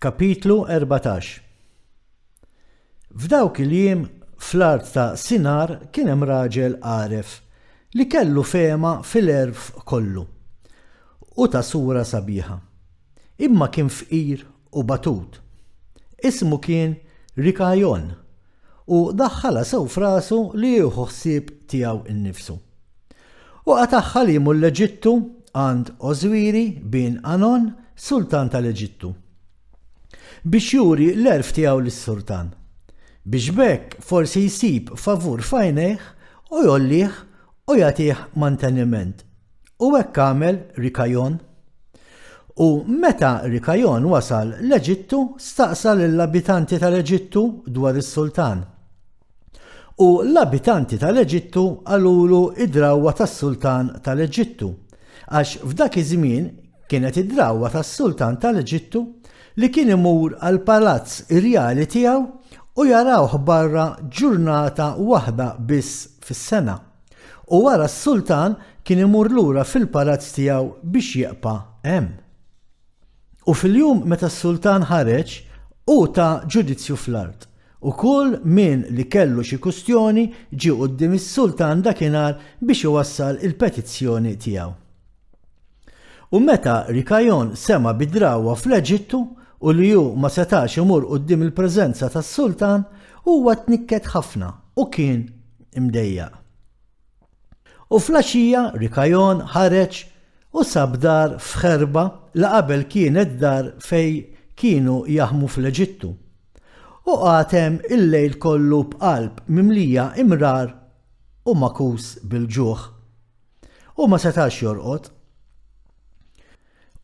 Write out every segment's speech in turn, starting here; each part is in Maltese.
Kapitlu 14 F'dawk il-jiem fl-art ta' Sinar kien hemm raġel għaref li kellu fehma fil-għerf kollu u ta' sura sabiħa. Imma kien fqir u batut. Ismu kien Rikajon u daħħalha sew f'rasu li jieħu ħsieb tiegħu nnifsu. U qatagħha li jmur l-Eġittu għand Ożwiri bin Anon, sultan tal-Eġittu, biex juri l-għerf tiegħu lis-sultan, biex b'hekk forsi jsib favur f'għajnejh u jgħollih u jagħtih manteniment. U hekk għamel Rikajon. U meta Rikajon wasal l-Eġittu, staqsa lill-abitanti tal-Eġittu dwar is-sultan. U l-abitanti tal-Eġittu qalulu d-drawwa tas-sultan tal-Eġittu, għax f'dak iż-żmien kienet id-drawwa tas-sultan tal-Eġittu li kien imur għall-palazz irjali tiegħu u jarawh barra ġurnata waħda biss fis-sena. U wara s-sultan kien imur lura fil-palazz tiegħu biex jibqa' hemm. U fil-jum meta s-sultan ħareġ, hu ta ġudizzju fl-art, u kull min li kellu xi kustjoni ġie quddiem is-sultan dakinhar biex iwassal il-petizzjoni tiegħu. U meta Rikajon sema' bid-drawwa fl-Eġittu u li hu ma setax imur quddiem il-preżenza tas-sultan, huwa tnikket ħafna u kien imdejjaq. U fl-għaxija Rikajon ħareġ u sab dar f'ħerba li qabel kienet dar fejn kienu jaħmu fl-Eġittu. U qagħad hemm il-lejl kollu b'qalb mimlija imrar u magħkus bil-ġuħ. U ma setax jorqod.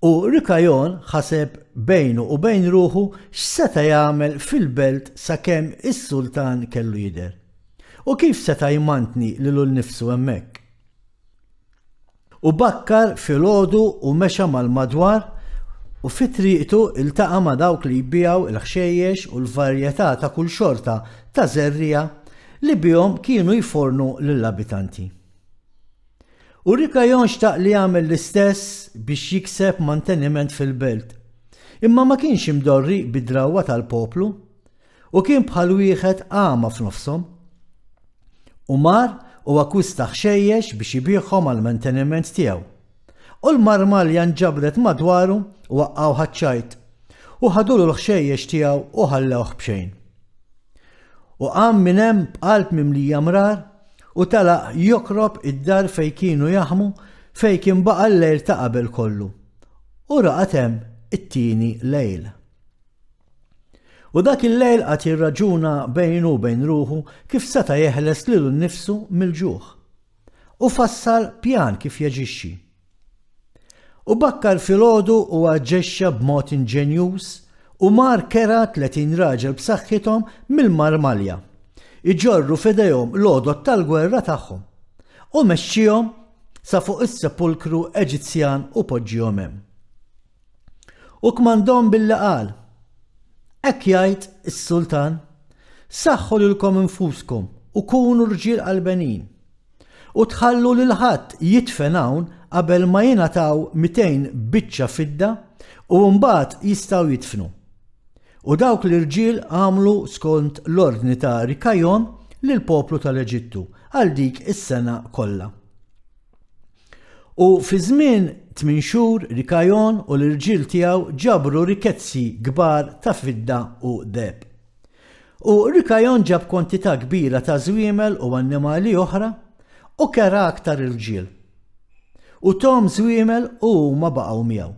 U Rikajon ħaseb bejnu u bejn ruħu x'seta' jagħmel fil-belt sakemm is-sultan kellu jidher. U kif seta' jmantni lilu nnifsu hemmhekk. U bakkar filgħodu u mexa mal-madwar u fi triqtu ltaqa' ma' dawk li jbigħu l-ħxejjex u l-varjetà ta' kull xorta ta' żerriegħa li bihom kienu jfornu lill-abitanti. U Rikajon xtaq li jagħmel l-istess biex jikseb manteniment fil-belt. Imma ma kienx imdorri bid-drawwa tal-poplu u kien bħal wieħed agħma f'nofshom. U mar u akkwista ħxejjex biex ibigħhom għall-manteniment tiegħu. U l-marmalja nġabret madwaru u waqqgħuh għaċ-ċajt, u ħadulu l-ħxejjex tiegħu u ħallewh b'xejn. U qam minn hemm b'qalb mimlija mrar u telaq jokrob id-dar fejn kienu jaħmu fejn kien baqa' l-lejl ta' qabel kollu. U raqad hemm it-tieni lejl. U dak il-lejl qagħad jirraġuna bejnu u bejn ruħu kif seta' jeħles lilu nnifsu mill-ġuħ. U fassal pjan kif jaġixxi. U bakkar filgħodu u aġġexxa b'mod inġenjuż u mar kera 30 raġel b'saħħithom mill-marmalja, iġorru f'idejhom l-għodod tal-gwerra tagħhom, u mexxiehom sa fuq is-sepulkru Eġizzjan u poġġiehom hemm. U kmandhom billi qal, Hekk jgħid is-sultan, Saħħu lilkom infuskom u kunu rġiel qalbenin. U tħallu lil ħadd jidfen hawn qabel ma jingħataw 200 biċċa fidda u mbagħad jistgħu jidfnu. U dawk l-irġiel għamlu skont l-ordni ta' Rikajon lill-poplu tal-Eġittu għal dik is-sena kollha. U fi żmien tmin xhur Rikajon u l-irġiel tiegħu ġabru rikkezzi kbar ta' fidda u deheb. U Rikajon ġab kwantità kbira ta' żwiemel u annimali oħra u kera aktar irġiel. U thom żwiemel u huma baqgħu miegħu.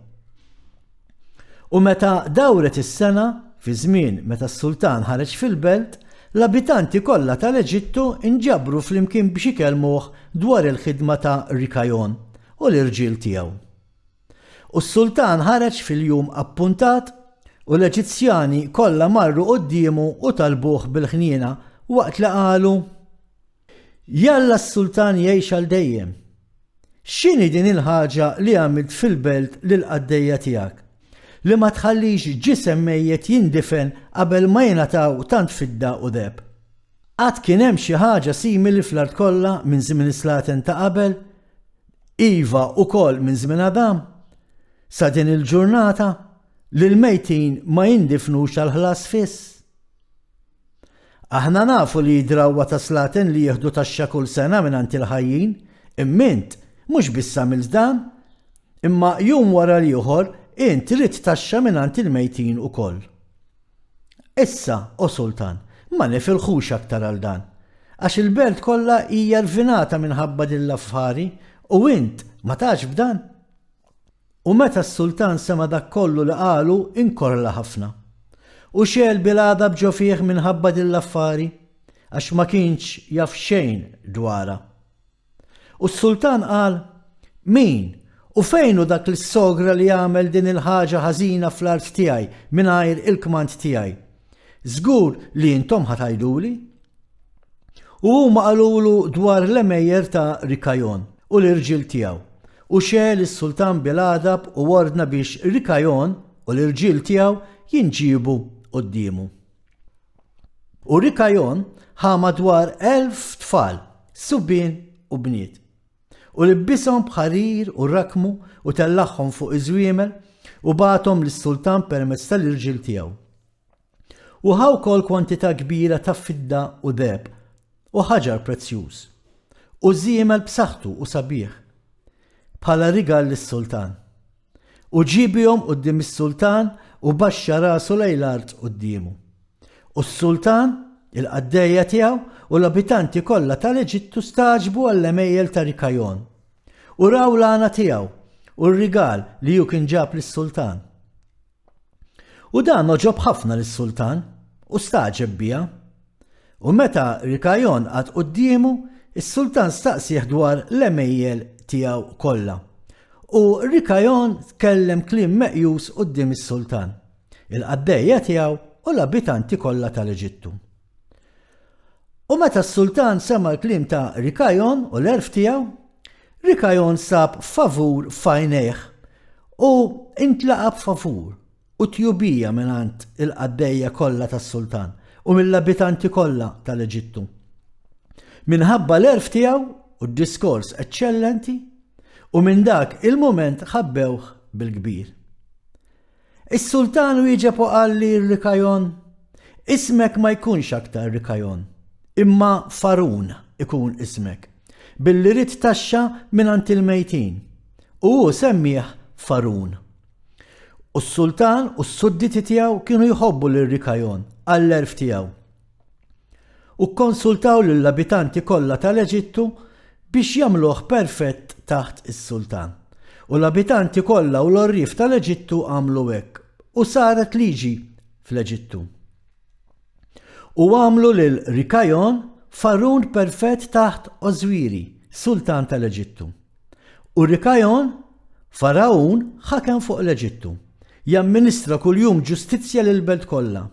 U meta dawret is-sena, fi żmien meta s-sultan ħareġ fil-belt, l-abitanti kollha tal-Eġittu nġabru flimkien biex ikellmuh dwar il-ħidma ta' Rikajon u l-irġiel tiegħu. U s-sultan ħareġ fil-jum appuntat, u l-Eġizzjani kollha marru quddiemu u talbuh bil-ħniena, waqt li qalu, Jalla s-sultan jgħix għal dejjem! X'inhi din il-ħaġa li għamilt fil-belt lill-qaddejja tiegħek, li ma tħallix ġisem mejjet jindifen qabel ma jingħataw tant fidda u deheb? Qatt kien hemm xi ħaġa simili fl-art kollha minn żmien is-slaten ta' qabel, iva, ukoll minn żmien Adam, sa din il-ġurnata? li l-mejtin ma jindifnux għal ħlas fiss? Aħna nafu li hi drawwa ta' slaten li jieħdu taxxa kull sena mingħand il-ħajjin, imma int mhux biss għamilt dan, imma jum wara l-ieħor int ridt taxxa mingħand il-mejtin ukoll. Issa, o sultan, ma nifilħux aktar għal dan, għax il-belt kollha hija rvinata minħabba din l-affari, u int ma tafx b'dan. U meta s-sultan sema' dak kollu li qalu, inkorla ħafna. U xegħel bil-għadab ġo fih minħabba din l-affari, għax ma kienx jaf xejn dwarha. U s-sultan qal, Min, u fejn hu dak l-sogra li għamel din il-ħaġa ħażina fl-art tiegħi mingħajr il-kmand tiegħi? Żgur li intom ħa tgħiduli. U huma qalulu dwar l-għemejjer ta' Rikajon u l-irġiel tiegħu. U xegħel is-sultan bil-għadab u ordna biex Rikajon u l-irġiel tiegħu jinġiebu quddiemu. U Rikajon ħa madwar 1,000 tfal, subien u bniet. U libbishom b'ħarir u rakmu u tellagħhom fuq iż-żwiemel u bagħathom lis-sultan permezz tal-irġiel tiegħu. U ħa wkoll kwantità kbira ta' fidda u deheb u ħaġar prezzjuż, u żiemel b'saħħtu u sabiħ, bħala rigal lis-sultan. U ġie bihom quddiem is-sultan u baxxa rasu lejn l-art quddiemu. U s-sultan, il-qaddejja tiegħu u l-abitanti kollha tal-Eġittu stagħġbu għall-għemejjel ta' Rikajon. U raw l-għana tiegħu u r-rigal li hu kien ġab lis-sultan. U dan għoġob ħafna lis-sultan u stagħġeb biha. U meta Rikajon qagħad quddiemu, is-sultan staqsieh dwar l-għemejjel tiegħu kollha. U Rikajon tkellem kliem meqjus quddiem is-sultan, il-qaddejja tiegħu u l-abitanti kollha tal-Eġittu. U meta s-sultan sema' l-kliem ta' Rikajon u l-għerf tiegħu, Rikajon sab favur f'għajnejh u intlaqa' b'favur u tjubija mingħand il-qaddejja kollha tas-sultan u mill-abitanti kollha tal-Eġittu. Minħabba l-għerf tiegħu u d-diskors eċċellenti, u minn dak il-mument ħabbewh bil-kbir. Is-sultan wieġeb u qal lil Rikajon, Ismek ma jkunx aktar Rikajon, imma Farun ikun ismek, billi ridt taxxa mingħand il-mejtin. U hu semmieh Farun. U s-sultan u s-sudditi tiegħu kienu jħobbu lil Rikajon għall-għerf tiegħu. U kkonsultaw lill-abitanti kollha tal-Eġittu biex jagħmluh perfett taħt is-sultan. U l-abitanti kollha u l-għorrief tal-Eġittu għamlu hekk, u saret liġi fl-Eġittu. U għamlu lil Rikajon farun perfett taħt Ożwiri, sultan tal-Eġittu. U Rikajon, Faragħun, ħakem fuq l-Eġittu, jamministra kuljum ġustizzja lill-belt kollha.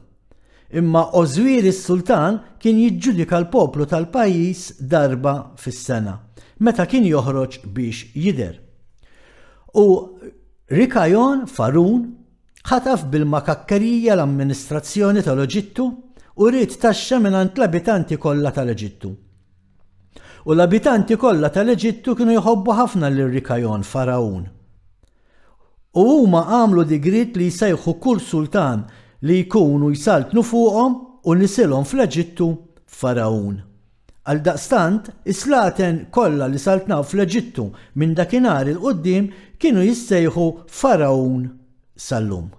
Imma Ożwiri s-sultan kien jiġġudika l-poplu tal-pajjiż darba fis-sena, meta kien joħroġ biex jidher. U Rikajon, Farun, ħataf bil-makakkerija l-amministrazzjoni tal-Eġittu u ried taxxa mingħand l-abitanti kollha tal-Eġittu. U l-abitanti kollha tal-Eġittu kienu jħobbu ħafna lil Rikajon, Faragħun. U huma għamlu digriet li jsejħu kull sultan li jkunu jsaltnu fuqhom u nisilhom fl-Eġittu Faragħun. Għaldaqstant, is-slaten kollha li saltnaw fl-Eġittu minn dakinhar 'il quddiem kienu jissejħu Faragħun sal-lum.